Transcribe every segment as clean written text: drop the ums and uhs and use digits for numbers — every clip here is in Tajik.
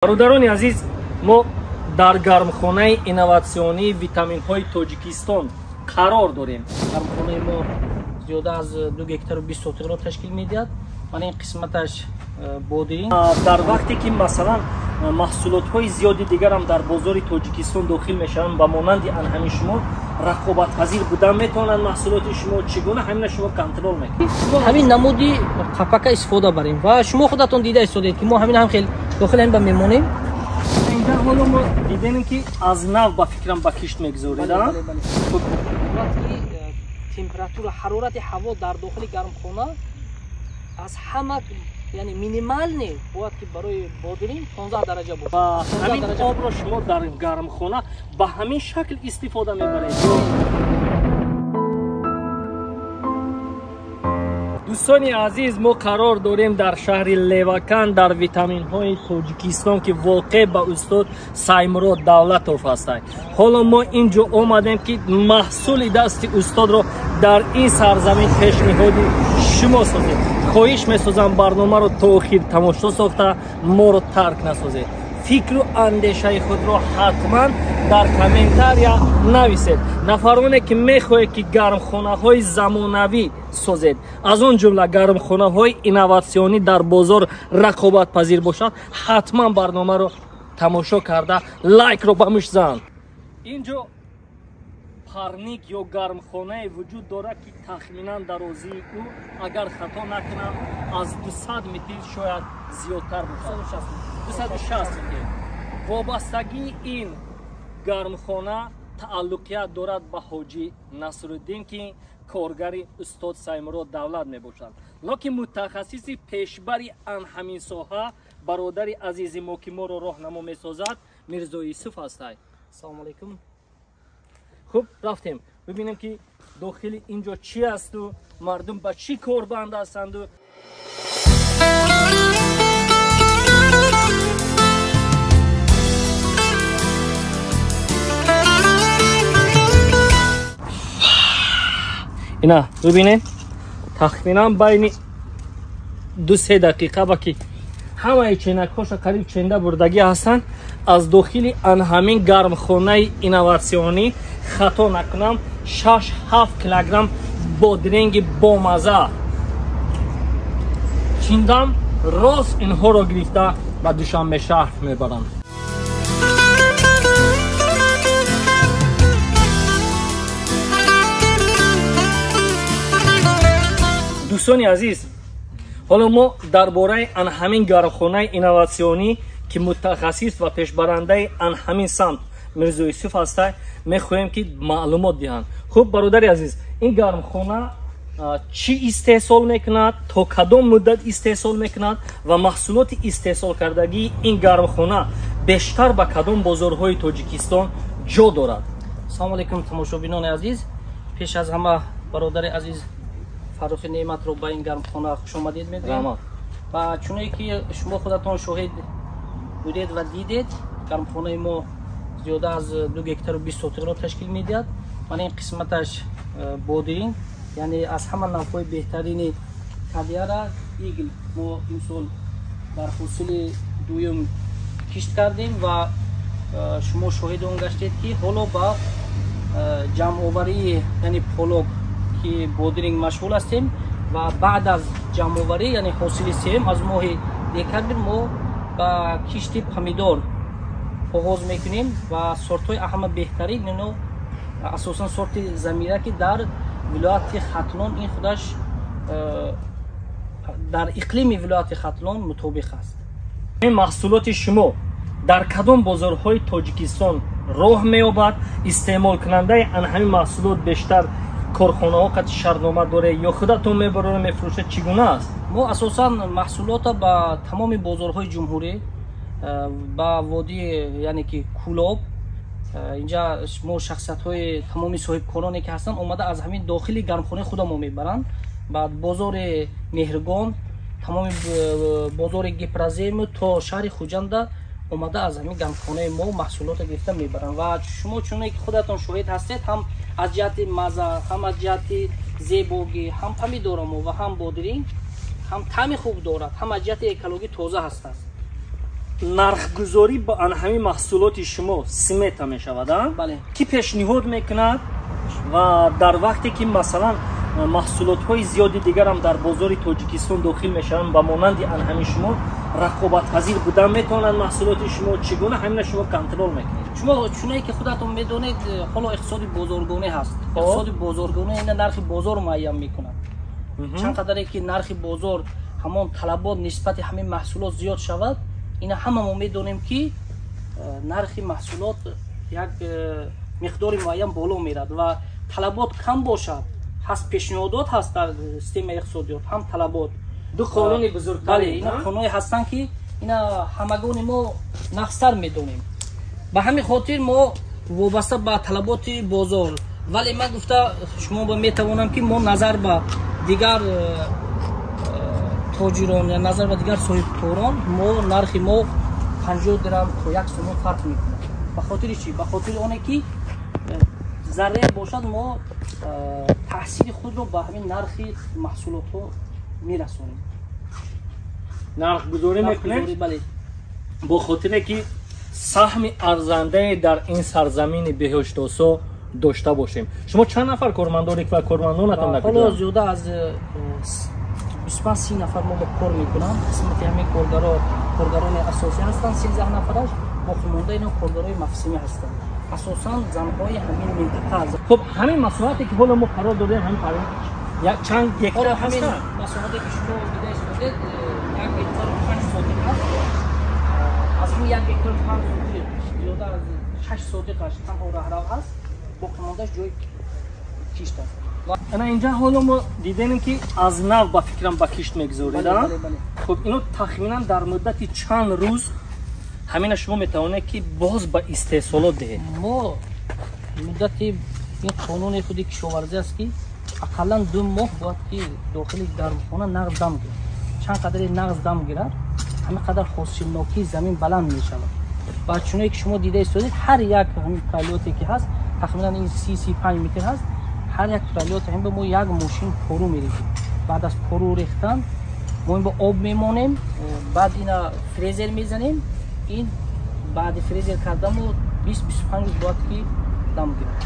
Бародарони азиз, мо дар гармхонаи инноватсионии витаминҳои Тоҷикистон қарор дорем. Гармхонаи мо зиёда аз 2 гектару 20 сотиқро ташкил медиҳад. Мана ин қисматаш бодиринг. Дар вақте ки масалан маҳсулотҳои зиёди дигарам дар бозори Тоҷикистон дохил мешаванд, ба монанди ан ҳамин шумо рақобатпазир будан метавонанд маҳсулоти шумо, чӣ гуна ҳамина шумо контрол мекунед? Ҳамин намуди қапака истифода барем ва шумо худатон дида истодед, ки мо ҳамин ҳам хел дохил ҳамин ба мемонем. Инҷа ҳоло мо дидем, ки аз нав ба фикрам ба кишт мегузоред. Температура, ҳарорати ҳаво дар дохили гармхона аз ҳама, яъне минималне бояд ки барои бодиринг 15 дараҷа бошад. Ва ҳамин обро шумо дар гармхона ба ҳамин шакл истифода мебаред. Дӯстони азиз, мо қарор дорем дар шаҳри Левакан, дар витаминҳои Тоҷикистон, ки воқеъ ба устод Саймурод Давлатов ҳастанд. Ҳоло мо инҷо омадем, ки маҳсули дасти устодро дар ин сарзамин пешниҳоди шумо созем. Хоҳиш месозам, барномаро то охир тамошо сохта моро тарк насозед. Фикру андешаи худро ҳатман дар комментария нависед. Нафароне ки мехоҳед, ки гармхонаҳои замонавӣ созед, аз он ҷумла гармхонаҳои инноватсионӣ дар бозор рақобатпазир бошад, ҳатман барномаро тамошо карда лайкро ба муш зан. Инҷо парник ё гармхонае вуҷуд дорад, ки тахминан дарозии ӯ, агар хато накунам, аз 200 метр шояд зиёдтар бошад, 260 метр. Вобастагии ин гармхона тааллуқият дорад ба ҳоҷӣ Насруддин, ки коргари устод Саймурод Давлат мебошад, лекин мутахассиси пешбари ан ҳамин соҳа бародари азизи мо, ки моро роҳнамо месозад, Мирзо Юсуф ҳастай. Ассалому алайкум. Хуб, рафтем бибинем, ки дохили инҷо чӣ асту мардум ба чӣ корбанд ҳастанду. Ина бибинед, тахминан байни 2-3 дақиқа ба ки ҳамаи ченакҳоша қариб ченда бурдагӣ ҳастанд. Аз дохили ан ҳамин гармхонаи инноватсионӣ, хато накунам, 6-7 килограмм бодринги бомаза чиндам, рост инҳоро гирифта ба Душанбе шаҳр мебарам. Дӯстони азиз, ҳоло мо дар бораи ан ҳамин гармхонаи инноватсионӣ, ки мутахассис ва пешбарандаи ан ҳамин самт Мирзо Юсуф ҳастай, мехоҳем, ки маълумот диҳанд. Хуб, бародари азиз, ин гармхона чӣ истеҳсол мекунад, то кадом муддат истеҳсол мекунад ва маҳсулоти истеҳсолкардагии ин гармхона бештар ба кадом бозорҳои Тоҷикистон ҷо дорад? Ассалому алайкум, тамошобинони азиз. Пеш аз ҳама бародари азиз Фаррухи Неъматро ба ин гармхона хушомадед мегӯем. Ва чуне ки шумо худатон шоҳид будед ва дидед, гармхонаи мо зиёда аз 2 гектару 20 сотиқро ташкил медиҳад. Мана ин қисматаш бодиринг, яъне аз ҳама навъҳои беҳтарини кадияра игл мо имсол дар ҳосили дуюм кишт кардем ва шумо шоҳиди он гаштед, ки ҳоло ба ҷамъоварии, яъне полок ки бодиринг машғул ҳастем ва баъд аз ҷамъоварӣ, яъне ҳосили сеюм, аз моҳи декабр мо ба кишти помидор оғоз мекунем ва сортҳои ҳама беҳтарин ино асосан сорти Замира, ки дар вилояти Хатлон ин худаш дар иқлими вилояти Хатлон мутобиқ аст. Ин маҳсулоти шумо дар кадом бозорҳои Тоҷикистон роҳ меёбад? Истеъмолкунандаи ан ҳамин маҳсулот бештар корхонаҳо қати шартнома доред ё худатон мебарора мефурӯшед, чӣ гуна аст? Мо асосан маҳсулотро ба тамоми бозорҳои ҷумҳурӣ, ба водии, яъне ки Кӯлоб, инҷа мо шахсиятҳои тамоми соҳибкороне ки ҳастанд, омада аз ҳамин дохили гармхонаи худамо мебаранд. Баъд бозори Меҳргон, тамоми бозори Гипрозему то шаҳри Хуҷанда омада аз ҳамин гармхонаи мо маҳсулотро гирифта мебаранд. Ва шумо чуне ки худатон шоҳид ҳастед, ҳам аз ҷиҳати маза, ҳам аз ҷиҳати зебогӣ, ҳам помидорамо ва ҳам бодиринг ҳам таъми хуб дорад, ҳам аз ҷиҳати экологӣ тоза ҳастанд. Нархгузорӣ ба ҳамин маҳсулоти шумо смета мешавад, ки пешниҳод мекунад ва дар вақте ки масалан маҳсулотҳои зиёди дигарам дар бозори Тоҷикистон дохил мешаванд, ба монанди ҳамин шумо рақобатпазир будан метавонанд маҳсулоти шумо, чӣ гуна ҳамина шумо контрол мекунед? Шумо чуне ки худатон медонед, ҳоло иқтисоди бозоргонӣ ҳаст. Иқтисоди бозоргонӣ ина нархи бозор муайян мекунад. Чанд қадаре ки нархи бозор ҳамон талабот нисбати ҳамин маҳсулот зиёд шавад, ина ҳама мо медонем ки нархи маҳсулот як миқдори муайян боло мерад ва талабот кам бошад, ҳаст пешниҳодот ҳаст дар системаи иқтисодиёт, ҳам талабот. Ду қонуни бузургтар. Бале, ина қонунҳое ҳастанд ки ина ҳамагони мо нақстар медонем. Ба ҳамин хотир мо вобаста ба талаботи бозор, вале ман гуфта шумо метавонам ки мо назар ба дигар тоҷирон я назар ба дигар соҳибкорон мо нархи мо 50 дирам то 1 сомон фарқ мекунад. Ба хотири чӣ? Ба хотири оне ки зарре бошад мо таъсири худро ба ҳамин нархи маҳсулотҳо мерасонем. Нархгузорӣ мекунем бо хотире ки саҳми арзандае дар ин сарзамини беҳиштосо дошта бошем. Шумо чанд нафар кормандоред ва кормандонатон дар куҷо? Ҳоло зиёда аз 25-30 нафар мо кор мекунам. Қисмати ҳамин коргарони асосӣ ҳастанд, 13 нафараш, боқимонда ино коргарои мавсимӣ ҳастанд. Асосан занҳои ҳамин минтақа. Хуб, ҳамин масоҳате ки ҳоло мо қарор додем, ҳамин парвоз як чанд гектар ҳаст. Масоҳате ки шумо дида истодед, 1 гектар 5 сотик ҳаст. Аз ҳамин 1 гектар 5 сотик зиёда аз 6 сотикаш танҳо раҳрав ҳаст, боқимондааш ҷои кишт аст. Ана инҷа ҳоло мо дидем ки аз нав ба фикрам ба кишт мегузоред. Хуб, ино тахминан дар муддати чанд рӯз ҳамина шумо метавонед ки боз ба истеҳсолот диҳед? Мо муддати ин қонуни худи кишоварзӣ аст ки ақаллан 2 моҳ бояд ки дохили гармхона нағз дам гирад. Чанд қадаре нағз дам гирад, ҳамин қадар ҳосилнокии замин баланд мешавад. Ва чуне ки шумо дида истодед, ҳар як ҳамин пролёте ки ҳаст, тахминан ин 30-35 метр ҳаст, ҳар як пролёт ҳамин ба мо як мошин пору мерезем. Баъд аз пору рехтан мо ин ба об мемонем, баъд ина фрезер мезанем. Ин баъди фрезер кардамо 20-25 рӯз бояд ки дам гирад.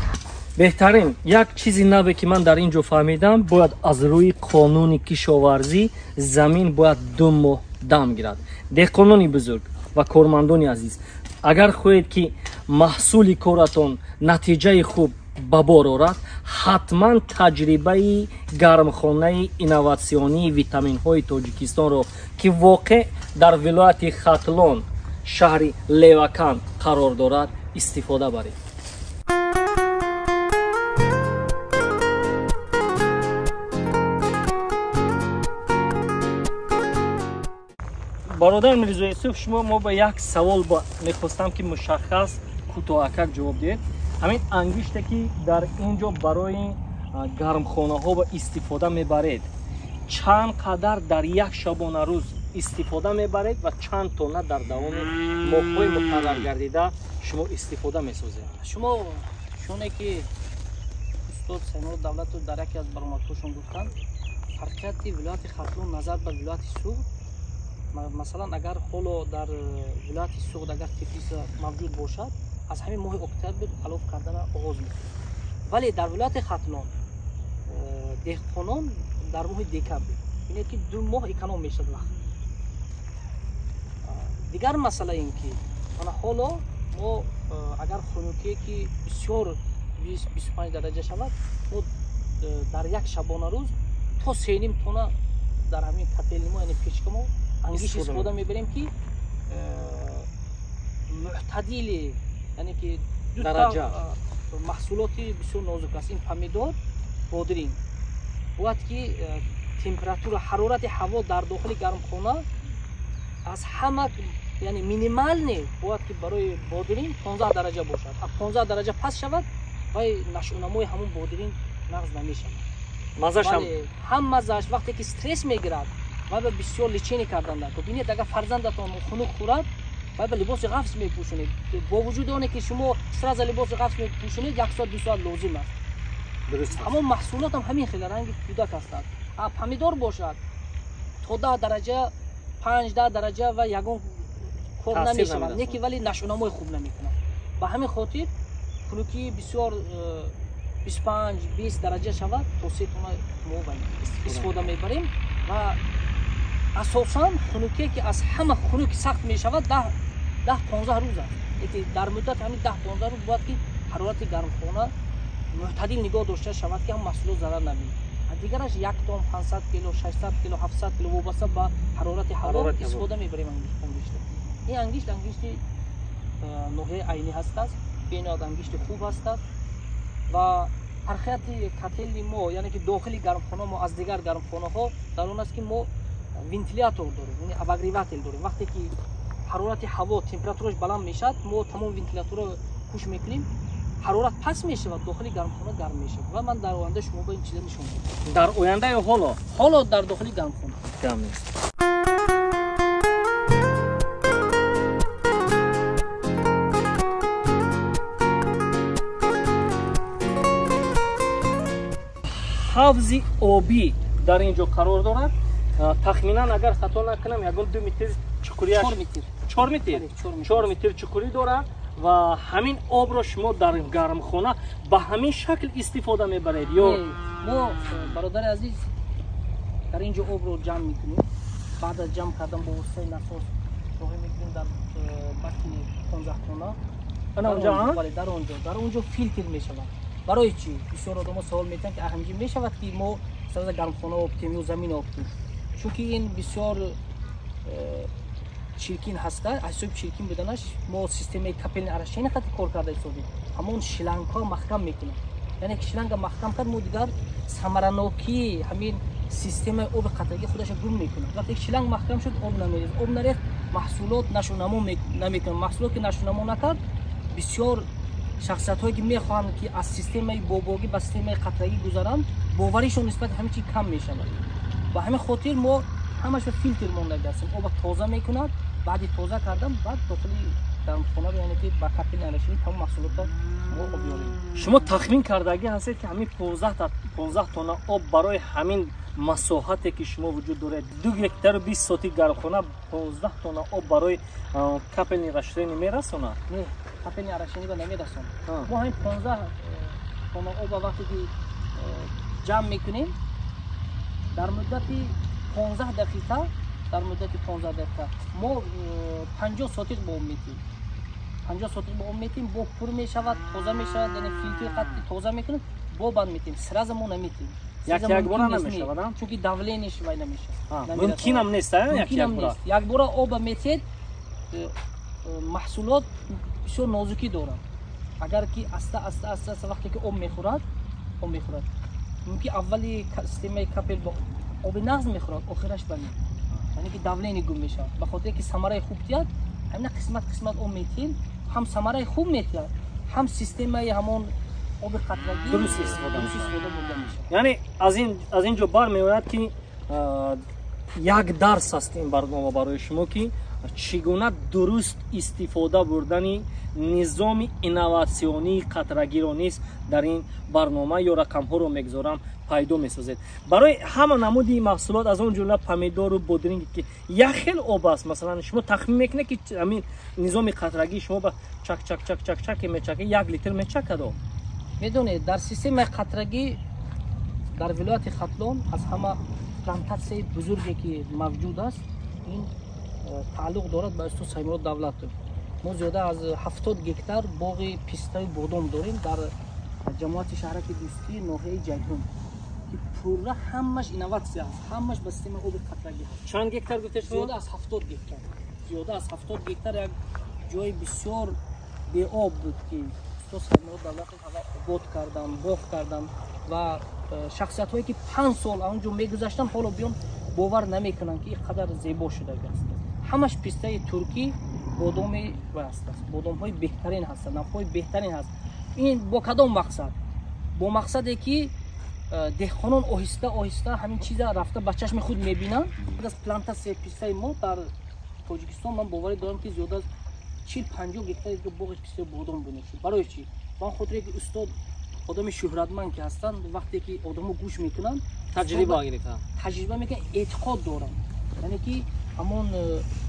Беҳтарин як чизи наве ки ман дар ин ҷо фаҳмидам, бояд аз рӯи қонуни кишоварзӣ замин бояд 2 моҳ дам гирад. Деҳқонони бузург ва кормандони азиз, агар хоҳед ки маҳсули коратон натиҷаи хуб ба бор орад, ҳатман таҷрибаи гармхонаи инноватсионии витаминҳои Тоҷикистонро, ки воқеъ дар вилояти Хатлон, шаҳри Леваканд қарор дорад, истифода баред. Бародар Мирзо Юсуф, шумо мо ба як савол мехостам ки мушаххас кӯтоҳакак ҷавоб диҳед. Ҳамин ангиште ки дар ин ҷо барои гармхонаҳо ба истифода мебаред, чанд қадар дар як шабонарӯз истифода мебаред ва чанд тонна дар давоми моҳҳои муқаррар гардида шумо истифода месозед? Шумо чуне ки устод Саймурод Давлатов дар яке аз баромадҳошон гуфтанд, фарқияти вилояти Хатлон назар ба вилояти Суғд, масалан агар ҳоло дар вилояти Суғд агар теплица мавҷуд бошад, аз ҳамин моҳи октябр алоф кардана оғоз мекунад. Вале дар вилояти Хатлон деҳқонон дар моҳи декабр, бинед ки 2 моҳ эконом мешавад вақт. Дигар масъала ин ки мана ҳоло мо агар хунукие ки бисёр 20-25 дараҷа шавад, мо дар як шабонарӯз то 3,5 тонна дар ҳамин котелни мо, яъне печка мо ангиш истифода мебарем ки мӯътадили, яъне ки дута маҳсулоти бисёр нозук аст. Ин помидор, бодринг. Бояд ки температура, ҳарорати ҳаво дар дохили гармхона аз ҳама, яъне минималне бояд ки барои бодринг 15 дараҷа бошад. А 15 дараҷа пас шавад, вай нашъунамои ҳамон бодринг нағз намешавад. Маззашам ҳам маззаш вақте ки стресс мегирад, вай ба бисёр лечение кардан даркор. Бинед, агар фарзандатон хунук хӯрад, вай ба либоси ғафс мепӯшонед. Бо вуҷуди оне ки шумо сразу либоси ғафс мепӯшонед, 1 соат 2 соат лозим аст. Ҳамон маҳсулотам ҳамин хел ранги кӯдак ҳастанд. А помидор бошад то 10 дараҷа, 5-10 дараҷа ва ягон кор намешавад, не ки вале нашъунамои хуб намекунад. Ба ҳамин хотир хунукии бисёр 25-20 дараҷа шавад, то 3 тонна мо истифода мебарем. Ва асосан хунукие ки аз ҳама хунуки сахт мешавад 10-15 рӯз аст. Яке дар муддати ҳамин 10-15 рӯз бояд ки ҳарорати гармхона мӯътадил нигоҳ дошта шавад, ки ҳам маҳсулот зарар набинад. Дигараш 1 тон 500 кило, 600 кило, 700 кило вобаста ба ҳарорати ҳаво истифода мебарем ангишт. Ин ангишт ангишти ноҳияи Айнӣ ҳастааст, бениҳоят ангишти хуб ҳастааст ва фарқияти котели мо, яъне ки дохили гармхона мо аз дигар гармхонаҳо дар он аст ки мо вентилятор дорем, яъне обогреватель дорем. Вақте ки ҳарорати ҳаво температураш баланд мешавад, мо тамом вентиляторро куш мекунем, ҳарорат паст мешавад, дохили гармхона гарм мешавад. Ва ман дар оянда шумо ба ин чиза нишон медиҳам. Дар оянда ё ҳоло? Ҳоло дар дохили гармхона гарм нест. Ҳавзи обӣ дар ин ҷо қарор дорад. Тахминан агар хато накунам, ягон 2 метр чуқуриаш 4 метр, 4 метр чуқурӣ дорад ва ҳамин обро шумо дар гармхона ба ҳамин шакл истифода мебаред ё мо, бародари азиз, дар ин ҷо обро ҷамъ мекунем. Баъд аз ҷамъ кардан бо воситаи насос роҳӣ мекунем дар баки 15 тонна. Дар он ҷо филтр мешавад. Барои чӣ? Бисёр одамо савол метиҳанд, ки ҳамин мешавад ки мо сразу гармхона об кунем ё замин об кунем? Чунки ин бисёр чиркин ҳаста. Аз ҳисоби чиркин буданаш мо системаи капельный орошения қати кор карда ҳисобем. Ҳамон шлангҳо маҳкам мекунад. Яъне ки шланга маҳкам кард, мо дигар самаранокии ҳамин системаи оби қатрагӣ худаша гум мекунад. Вақте ки шланг маҳкам шуд, об намерезад. Об нарехт, маҳсулот нашъунамо намекунад. Маҳсулот ки нашъунамо накард, бисёр шахсиятҳое ки мехоҳанд ки аз системаи бобогӣ ба системаи қатрагӣ гузаранд, боваришон нисбати ҳамин чиз кам мешавад. Ба ҳамин хотир мо ҳамашро филтр монда ҳастем. Оба тоза мекунад, баъди тоза кардан баъд дохили гармхонаро, яъне ки ба капельный орошения тамом маҳсулотро мо обёрем. Шумо тахмин кардагӣ ҳастед ки ҳамин 15 тонна об барои ҳамин масоҳате ки шумо вуҷуд доред, 2 гектару 20 сотик гармхона, 15 тонна об барои капельный орошения мерасонад? Не, капельный орошения ба намерасонад. Мо ҳамин 15 тонна оба вақте ки ҷамъ мекунем, дар муддати 15 дақиқа, дар муддати 15 дақиқа мо 50 сотик ба об метиҳем. 50 сотик ба об метиҳем, бо пур мешавад, тоза мешавад, яъне филтри қатъи тоза мекунем, бо банд метиҳем. Сразу мо наметиҳем. Якбора намешавад, чунки давлениеш вай намешавад. Мумкинам нест, якбора. Якбора оба метиҳед, маҳсулот бисёр нозукӣ дорад. Агар ки аста аста аста аста вақте ки об мехӯрад, мумкин аввали системаи капел бо оби нағз мехӯрад, охираш ба не. Яъне ки давление гум мешавад. Ба хотире ки самараи хуб диҳад, ҳамина қисмат қисмат об метиҳем, ҳам самараи хуб метиҳад, ҳам системаи ҳамон оби қатрагӣ дуруст истифода бурда мешавад. Яъне аз ин ҷо бармеояд ки як дарс аст ин барнома барои шумо, ки чӣ гуна дуруст истифода бурдани низоми инноватсионии қатрагиро низ дар ин барнома ё рақамҳоро мегузорам пайдо месозед. Барои ҳама намуди маҳсулот, аз он ҷумла помидору бодринг, ки як хел об аст, масалан шумо тахмин мекунед ки ҳамин низоми қатрагии шумо ба чак чак чак чак чак мечака, 1 литр мечакад об. Медонед, дар системаи қатрагӣ дар вилояти Хатлон аз ҳама плантатсияи бузурге ки мавҷуд аст, ин тааллуқ дорад ба устод Саймурод Давлатов. Мо зиёда аз 70 гектар боғи пистаю бодом дорем дар ҷамоати шаҳраки Дӯстӣ, ноҳияи Ҷайҳун, ки пурра ҳамаш инноватсия аст, ҳамаш ба системаи оби қатрагӣ ҳаст. Чанд гектар гуфтед шумо? Зиёда аз 70 гектар. Зиёда аз 70 гектар як ҷои бисёр беоб буд, ки устод Саймурод Давлатов обод кардан, боғ кардан ва шахсиятҳое ки 5 сол он ҷо мегузаштанд, ҳоло биён бовар намекунанд, ки ин қадар зебо шудааст. Ҳамаш пистаи туркӣ, бодоми ҳаст, бодомҳои беҳтарин ҳастанд, навъҳои беҳтарин ҳаст. Ин бо кадом мақсад? Бо мақсаде ки деҳқонон оҳиста оҳиста ҳамин чиза рафта ба чашми худ мебинанд. Аз плантатсияи пистаи мо дар Тоҷикистон ман боварӣ дорам, ки зиёда аз 40-50 гектар боғи пистаи бодом бунёд шуд. Барои чӣ? Ба он хотире ки устод одами шӯҳратманд ки ҳастанд, вақте ки одамо гӯш мекунанд, таҷриба гирифтанд, таҷриба мекунанд, эътиқод доранд. Яъне ки ҳамон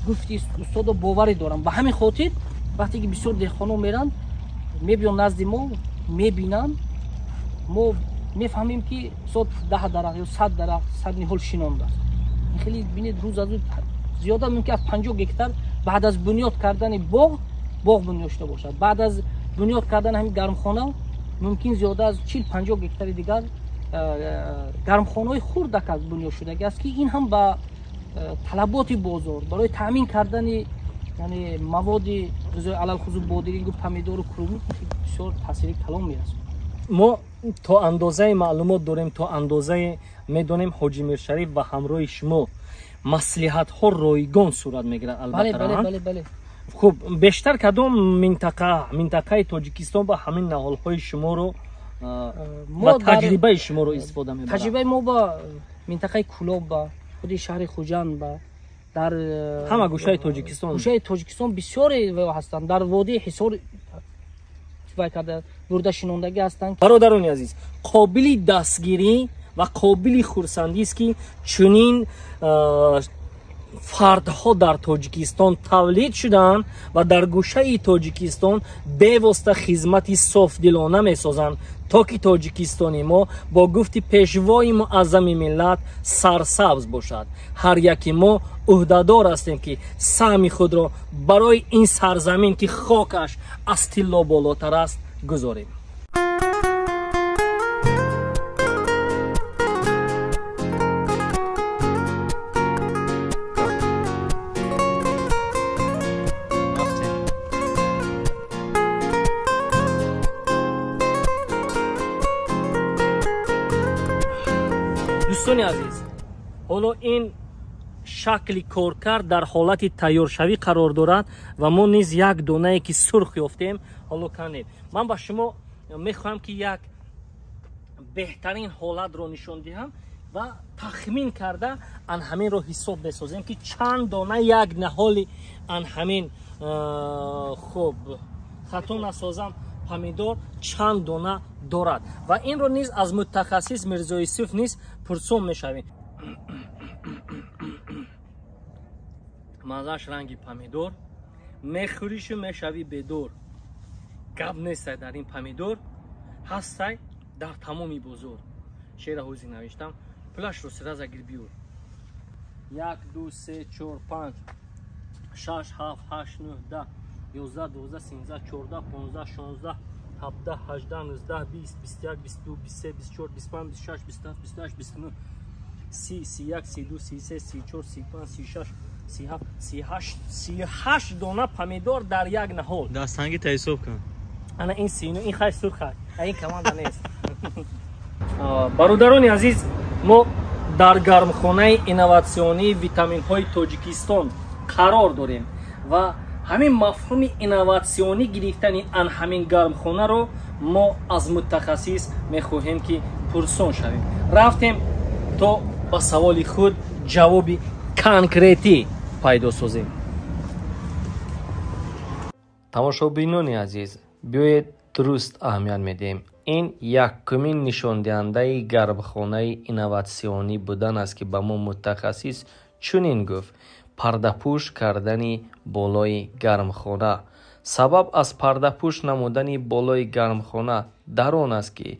гуфти устодо боварӣ дорам. Ба ҳамин хотир вақте ки бисёр деҳқонон меранд, мебиён назди мо, мебинанд, мо мефаҳмем ки устод 10 дарахт ё 100 дарахт, 100 ниҳол шинондааст. Ин хеле бинед, рӯз аз рӯз зиёда мумкин аз 50 гектар баъд аз бунёд кардани боғ бунёд шуда бошад. Баъд аз бунёд кардани ҳамин гармхона мумкин зиёда аз 40-50 гектари дигар гармхонаҳои хурдак аз бунёд шудагӣ аст, ки ин ҳам ба талаботи бозор барои таъмин кардани яъне маводи ғизои алалхусус бодирингу помидору куруму бисёр таъсири калон мерасонад. Мо то андозаи маълумот дорем, то андозаи медонем Ҳоҷи Миршариф ва ҳамроҳи шумо маслиҳатҳо ройгон сурат мегирад. Албатта, бале. Хуб, бештар кадом минтақаи Тоҷикистон ба ҳамин наҳолҳои шуморо ва таҷрибаи шуморо истифода мебарад? Таҷрибаи мо ба минтақаи Кӯлоб, ба худи шаҳри Хуҷанд, ба дар ҳама гӯшаи Тоҷикистон. Гӯшаи Тоҷикистон бисёре ҳастанд. Дар водии Ҳисор вай карда бурда шинондагӣ ҳастанд. Бародарони азиз, қобили дастгирӣ ва қобили хурсандист, ки чунин фардҳо дар Тоҷикистон тавлид шуданд ва дар гӯшаи Тоҷикистон бевосита хизмати софдилона месозанд, то ки Тоҷикистони мо бо гуфти пешвои муаззами миллат сарсабз бошад. Ҳар яки мо ӯҳдадор ҳастем, ки саҳми худро барои ин сарзамин, ки хокаш аз тилло болотар аст, гузорем. Дӯстони азиз, ҳоло ин шакли коркард дар ҳолати тайёршавӣ қарор дорад ва мо низ як донае ки сурх ёфтем ҳоло канем. Ман ба шумо мехоҳам ки як беҳтарин ҳолатро нишон диҳам ва тахмин карда ан ҳаминро ҳисоб месозем, ки чанд дона як наҳоли ан ҳамин, хуб, хато насозам, помидор чанд дона дорад ва инро низ аз мутахассис Мирзо Юсуф низ пурсон мешавем. Маззаш ранги помидор, мехӯришу мешавӣ бедор. Гап нестай дар ин помидор, ҳастай дар тамоми бозор. Шеъра ҳозир навиштам, пулашро сраза гир биёр. 1 2 3 4 5 6 7 8 9 10 11 12 13 14 15 16 17 18 19 20 21 22 23 24 25 26 27 28 29 30 31 32 33 34 35 36 37 38 38 дона помидор дар як наҳол. Дастанги та ҳисоб кун. Ана ин 39, ин хай сурх ай, ин команда нест. Бародарони азиз, мо дар гармхонаи инноватсионии витаминҳои Тоҷикистон қарор дорем ва ҳамин мафҳуми инноватсионӣ гирифтани ан ҳамин гармхонаро мо аз мутахассис мехоҳем ки пурсон шавем. Рафтем то ба саволи худ ҷавоби конкретӣ пайдо созем. Тамошобинони азиз, биёед дуруст аҳамият медиҳем. Ин якумин нишондиҳандаи гармхонаи инноватсионӣ будан аст, ки ба мо мутахассис чунин гуфт: пардапӯш кардани болои гармхона. Сабаб аз пардапӯш намудани болои гармхона дар он аст, ки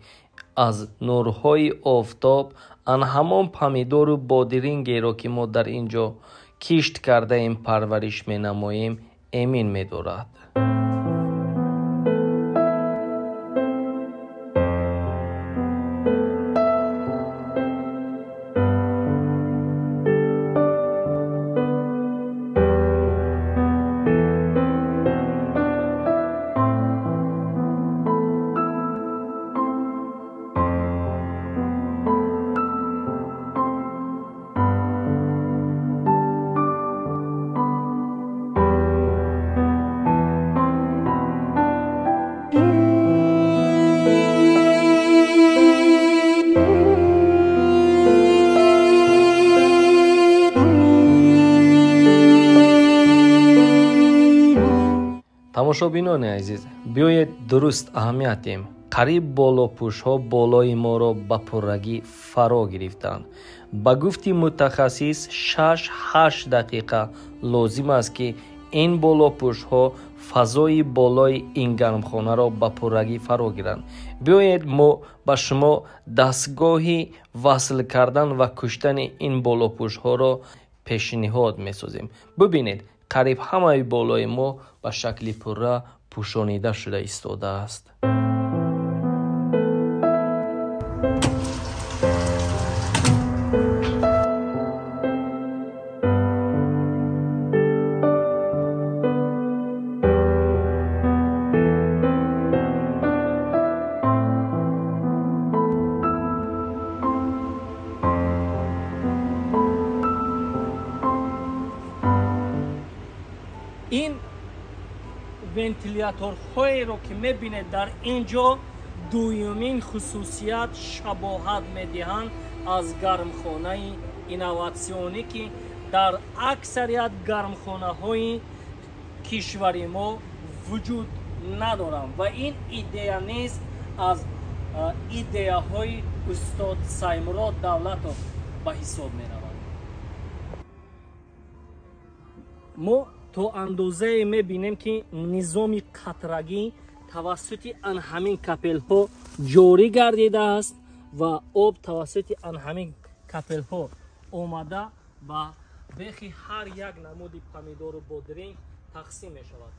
аз нурҳои офтоб ан ҳамон помидору бодирингеро, ки мо дар ин ҷо кишт кардаем, парвариш менамоем, эмин медорад. Тамошобинони азиз, биёед дуруст аҳамият диҳем. Қариб болопӯшҳо болои моро ба пуррагӣ фаро гирифтанд. Ба гуфти мутахассис 6-8 дақиқа лозим аст, ки ин болопӯшҳо фазои болои ин гармхонаро ба пуррагӣ фаро гиранд. Биёед мо ба шумо дастгоҳи васл кардан ва куштани ин болопӯшҳоро пешниҳод месозем. Бубинед, қариб ҳамаи болои мо ба шакли пурра пӯшонида шуда истодааст. Ин вентиляторҳоеро ки мебинед дар ин ҷо дуюмин хусусият шабоҳат медиҳанд аз гармхонаи инноватсионӣ, ки дар аксарият гармхонаҳои кишвари мо вуҷуд надоранд ва ин идея низ аз идеяҳои устод Саймурод Давлатов ба ҳисоб меравад. Мо то андозае мебинем, ки низоми қатрагӣ тавассути ан ҳамин капелҳо ҷорӣ гардидааст ва об тавассути ан ҳамин капелҳо омада ба бехи ҳар як намуди помидору бодринг тақсим мешавад.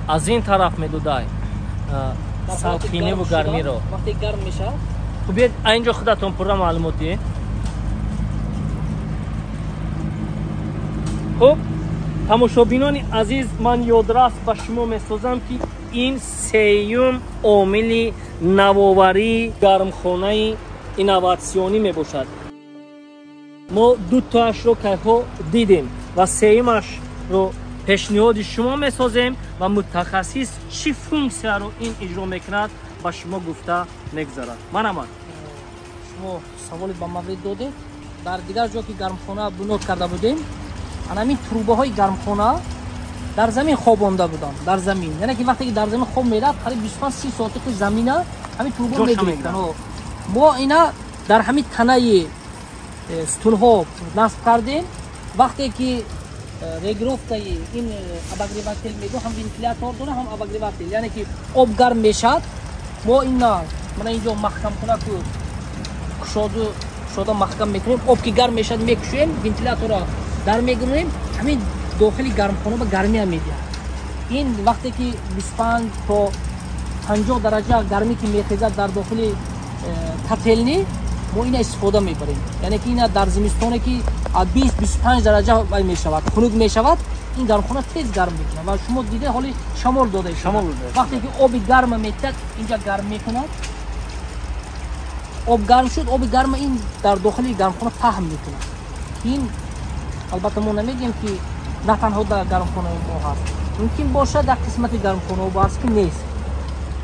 Аз ин тараф медодай салқиниву гармиро. Вақте гарм мешавад. Хуб, биёед инҷо худатон пурра маълумот диҳед. Хуб, тамошобинони азиз, ман ёдрас ба шумо месозам, ки ин сеюм омили навоварии гармхонаи инноватсионӣ мебошад. Мо дутоашро кайҳо дидем ва сеюмашро пешниҳоди шумо месозем ва мутахассис чӣ функсияро ин иҷро мекунад ба шумо гуфта мегузарад. Марҳамат. Шумо саволи ба маврид додед. Дар дигар ҷо ки гармхона бунёд карда будем, ҳамин трубаҳои гармхона дар замин хобонда буданд, дар замин. Яъне ки вақте ки дар замин хоб мерафт, қариб 25-30 соати худ замина ҳамин труба мегирифтанд. Мо ина дар ҳамин танаи сутунҳо насб кардем. Вақте ки регировкаи ин обогреватель мегӯ, ҳам вентилятор дора, ҳам обогреватель, яъне ки об гарм мешавад. Мо ина мана инҷо маҳкамкунаку кушода маҳкам мекунем. Об ки гарм мешавад мекушоем, вентилятора дар мегирем, ҳамин дохили гармхона ба гармия медиҳад. Ин вақте ки 25 то 50 дараҷа гармӣ ки мехезад дар дохили котелни, мо ина истифода мебарем. Яъне ки ина дар зимистоне ки 20-25 дараҷа мешавад, хунук мешавад, ин гармхона тез гарм мекунад ва шумо дида ҳоли шамол дода шамол. Вақте ки оби гарма метиҳад, инҷа гарм мекунад. Об гарм шуд, оби гарма ин дар дохили гармхона паҳн мекунад. Ин албатта мо намегӯем ки на танҳо дар гармхонаи мо ҳаст, мумкин бошад дар қисмати гармхонаҳо ҳаст ки нест.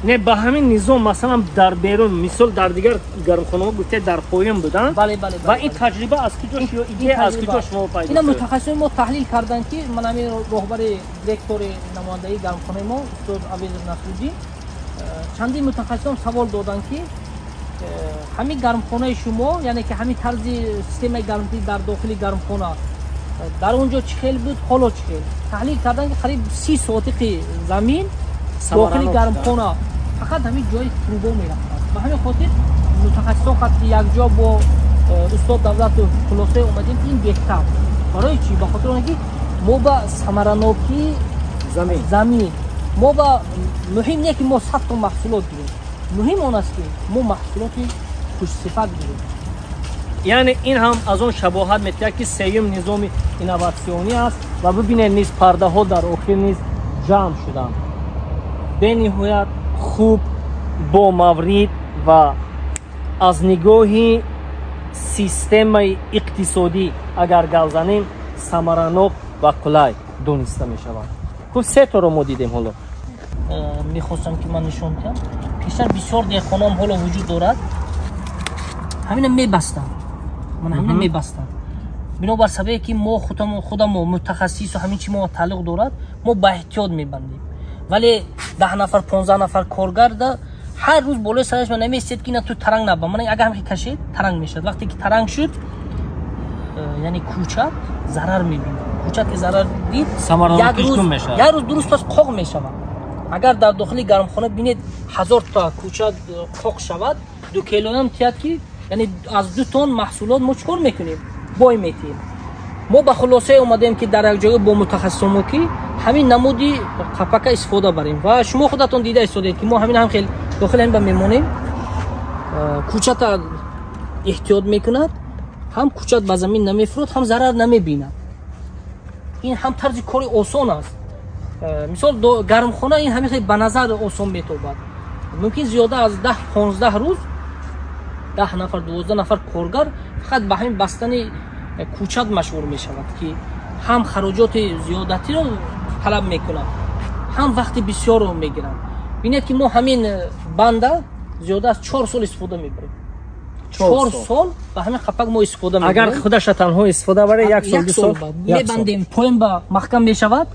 Не, ба ҳамин низом масалан дар берун, мисол дар дигар гармхонаҳо гуфте дар поён буданд. Бале, бале. Ва ин таҷриба аз куҷо ё идея аз куҷо шумо пайдо шуд? Ина мутахассисони мо таҳлил карданд, ки ман ҳамин роҳбари директори намояндаи гармхонаи мо устод Авезов Насруддин, чандин мутахассисон савол доданд, ки ҳамин гармхонаи шумо, яъне ки ҳамин тарзи системаи гармдиҳӣ дар дохили гармхона дар он ҷо чӣ хел буд, ҳоло чӣ хел. Таҳлил карданд, ки қариб 30 сотиқи замин дохили гармхона фақат ҳамин ҷои трубо мерафтааст. Ба ҳамин хотир мутахассисон қад якҷо бо устод Давлатов хулосае омадем, ки ин беҳтар. Барои чӣ? Ба хотир оне ки мо ба самаранокии замин, мо ба муҳим не ки мо 100 тон маҳсулот гирем, муҳим он аст ки мо маҳсулоти хушсифат гирем. Яъне ин ҳам аз он шабоҳат метиҳад, ки сеюм низоми инноватсионӣ аст ва бибинед низ пардаҳо дар охир низ ҷамъ шуданд. Бениҳоят хуб, бо маврид ва аз нигоҳи системаи иқтисодӣ агар гап занем самаранок ва қулай дониста мешавад. Хуб, се торо мо дидем ҳоло. мехостам ки ман нишон диҳам. Пештар бисёр деҳқонон ҳоло вуҷуд дорад, ҳамина мебастанд, ман ҳамина мебастанд. Бинобар сабабе ки мо худамо мутахассису ҳамин чи мо тааллуқ дорад, мо ба эҳтиёт мебандем. Вале 10 нафар 15 нафар коргарда ҳар рӯз болои сараш ман намеистед ки ина ту таранг наба. Ман агар ҳам кашед таранг мешавад. Вақте ки таранг шуд, яъне кӯчат зарар мебинад. Кӯчат ки зарар дид, як рӯз дуруст пас қоқ мешавад. Агар дар дохили гармхона бинед 1000 та кӯчат қоқ шавад, 2 килограмм тият ки, яъне аз 2 тонн маҳсулот мо чикор мекунем? Бой метиҳем. Мо ба хулосае омадем ки дар як ҷое бо мутахассисомо ки ҳамин намуди қапака истифода барем. Ва шумо худатон дида истодед ки мо ҳамин ҳам хел дохили ҳамин ба мемонем, кӯчата эҳтиёт мекунад, ҳам кӯчат ба замин намефурод, ҳам зарар намебинад. Ин ҳам тарзи кори осон аст. Мисол гармхона ин ҳамин хел ба назар осон метобад. Мумкин зиёда аз 10-15 рӯз 10 нафар 12 нафар коргар фақат ба ҳамин бастани кӯчат машғул мешавад ки ҳам хароҷоти зиёдатиро талаб мекунад, ҳам вақти бисёрро мегирад. Бинед ки мо ҳамин банда зиёда аз 4 сол истифода мебарем. 4 сол ба ҳамин қапак мо истифода мебарем. Агар худаша танҳо истифода баре, 1 сол 2 сол мебандем, поин ба маҳкам мешавад.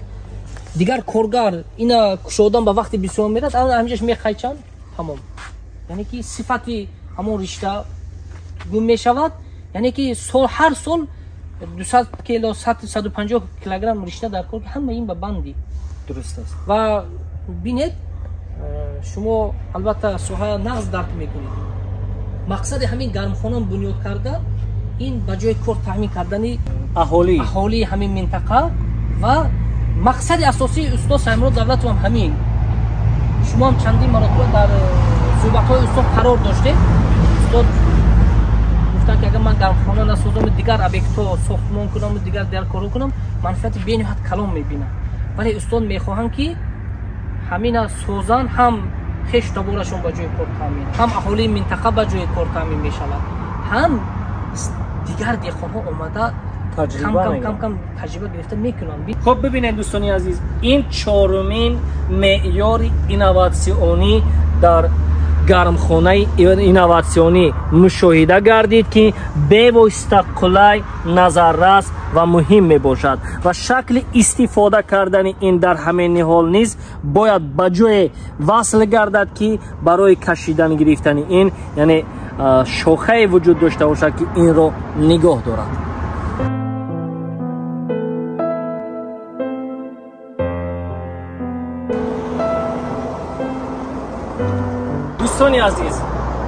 Дигар коргар ина кушодан ба вақти бисёр мерад, ҳаминҷаш меқайчанд, тамом. Яъне ки сифати ҳамон ришта гум мешавад. Яъне ки сол ҳар сол 200 кило, 150 килограмм ришта дар кор, ҳама ин ба банди. Дуруст аст. Ва бинед, шумо албатта соҳа нағз дарк мекунед. Мақсади ҳамин гармхона бунёд кардан ин ба ҷои кор таъмин кардани аҳолии ҳамин минтақа ва мақсади асосии устод Саймурод Давлатов ҳам ҳамин. Шумо ҳам чандин маротиба дар суҳбатҳои устод қарор доштед. Устод гуфтанд ки агар ман гармхона насозам, дигар объектҳо сохтмон кунам, дигар корҳо кунам, манфиати бениҳоят калон мебинам. Вале устод мехоҳанд ки ҳамина созан, ҳам хешу таборашон ба ҷои кор таъмин, ҳам аҳолии минтақа ба ҷои кор таъмин мешавад, ҳам дигар деҳқонҳо омада кам кам таҷриба гирифта мекунанд. Хуб, бибинед дӯстони азиз, ин чорумин меъёри инноватсионӣ дар гармхонаи инноватсионӣ мушоҳида гардид ки бевосита қулай, назаррас ва муҳим мебошад ва шакли истифода кардани ин дар ҳамин ниҳол низ бояд ба ҷое васл гардад ки барои кашидан гирифтани ин, яъне шохае вуҷуд дошта бошад ки инро нигоҳ дорад. Дӯстони азиз,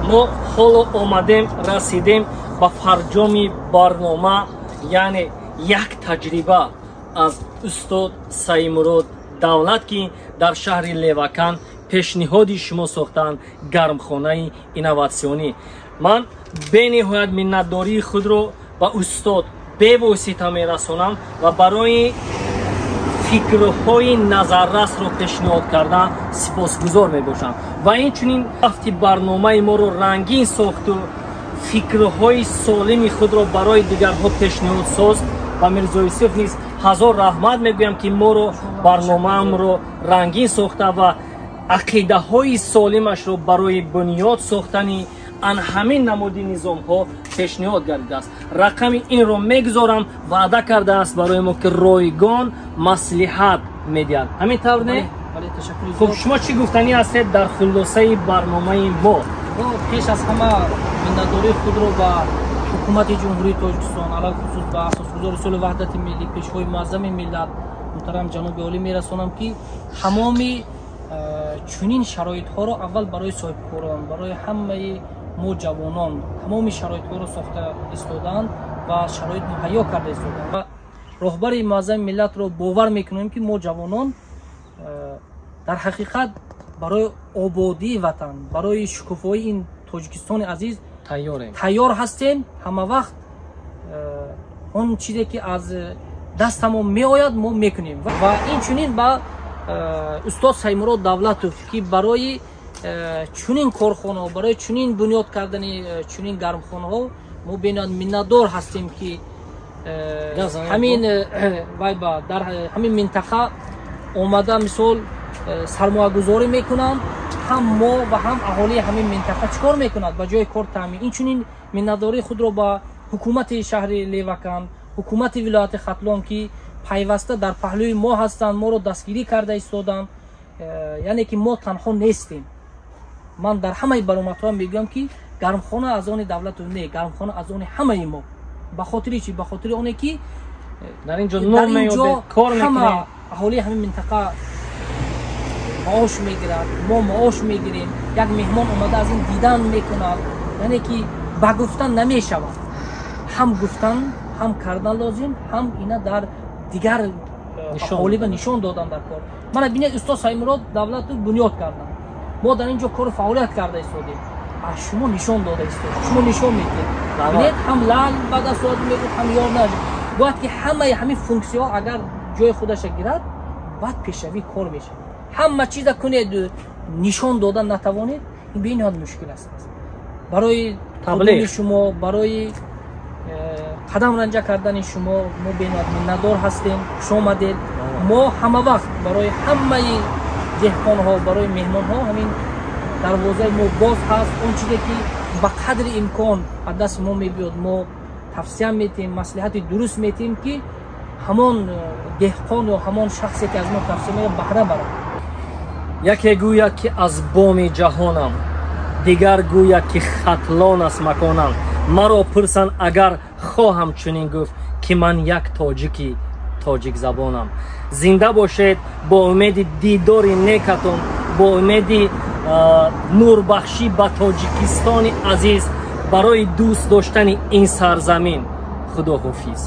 мо ҳоло омадем, расидем ба фарҷоми барнома, яъне як таҷриба аз устод Саймурод Давлат ки дар шаҳри Левакан пешниҳоди шумо сохтанд гармхонаи инноватсионӣ. Ман бениҳоят миннатдории худро ба устод бевосита мерасонам ва барои фикрҳои назаррасро пешниҳод кардан сипосгузор мебошам ва инчунин рафти барномаи моро рангин сохту фикрҳои солими худро барои дигарҳо пешниҳод соз ва Мирзо Юсуф низ ҳазор раҳмат мегӯям ки моро барномаамро рангин сохта ва ақидаҳои солимашро барои бунёд сохтани ан ҳамин намуди низомҳо пешниҳод гардидааст. Рақами инро мегузорам, ваъда кардааст барои мо ки ройгон маслиҳат медиҳад. Ҳамин тавр не? Хуб, шумо чӣ гуфтанӣ ҳастед дар хулосаи барномаи мо? Пеш аз ҳама миннатдории худро ба ҳукумати Ҷумҳурии Тоҷикистон, алалхусус ба асосгузори сулҳу ваҳдати миллӣ, пешвои муаззами миллат муҳтарам ҷаноби олӣ мерасонам ки тамоми чунин шароитҳоро аввал барои соҳибкорон, барои ҳамаи мо ҷавонон тамоми шароитҳоро сохта истодаанд ва шароит муҳайё карда истодаанд ва роҳбари муаззами миллатро бовар мекунем ки мо ҷавонон дар ҳақиқат барои ободии ватан, барои шукуфоии ин Тоҷикистони азиз тайёр ҳастем. Ҳама вақт он чизе ки аз дастамон меояд мо мекунем ва инчунин ба устод Саймурод Давлатов ки барои чунин корхонаҳо, барои чунин бунёд кардани чунин гармхонаҳо мо бениҳоят миннатдор ҳастем ки ҳамин вай ба дар ҳамин минтақа омада мисол Сармоягузорӣ мекунанд, ҳам мо ва ҳам аҳолии ҳамин минтақа чӣ кор мекунад, ба ҷои кор таъмин. Инчунин миннатдории худро ба ҳукумати шаҳри Леваканд, ҳукумати вилояти Хатлон, ки пайваста дар паҳлӯи мо ҳастанд, моро дастгирӣ карда истоданд. Яъне ки мо танҳо нестем. Ман дар ҳамаи баромадҳоам мегӯям, ки гармхона аз они давлату не, гармхона аз они ҳамаи мо. Ба хотири чӣ? Ба хотири оне ки дар ин ҷо нон меёбед, кор ҳама мекунед. Аҳолии ҳамин минтақа маош мегирад, мо маош мегирем. Як меҳмон омада, аз ин дидан мекунад. Яъне ки ба гуфтан намешавад, ҳам гуфтан, ҳам кардан лозим, ҳам ина дар дигар аҳолӣ ба нишон додан дар кор. Мана бинед, устод Саймурод Давлатов бунёд карданд, мо дар ин ҷо кору фаъолият карда истодем. Аз шумо нишон дода истодем, шумо нишон медиҳед. Бинед, ҳам лал ба даст мегӯд, ҳам ёр на. Бояд ки ҳамаи ҳамин функсияҳо агар ҷои худаша гирад, баъд пешравии кор мешавад. Ҳама чиза кунед, нишон додан натавонед, ин бениҳоят мушкил аст барои таблиғи шумо, барои қадам ранҷа кардани шумо. Мо бениҳоят миннатдор ҳастем. Хушомадед. Мо ҳама вақт барои ҳамаи деҳқонҳо, барои меҳмонҳо ҳамин дарвозаи мо боз ҳаст. Он чизе ки ба қадри имкон аз дасти мо мебиёд, мо тавсия метиҳем, маслиҳати дуруст метиҳем, ки ҳамон деҳқон ё ҳамон шахсе ки аз мо тавсия меёбад, баҳра барад. Яке гӯяд, ки аз боми ҷаҳонам, дигар гӯяд, ки Хатлон аст маконам. Маро пурсанд агар, хоҳам чунин гуфт, ки ман як тоҷики тоҷикзабонам. Зинда бошед. Бо умеди дидори некатон, бо умеди нурбахшӣ ба Тоҷикистони азиз, барои дӯст доштани ин сарзамин. Худоҳофиз.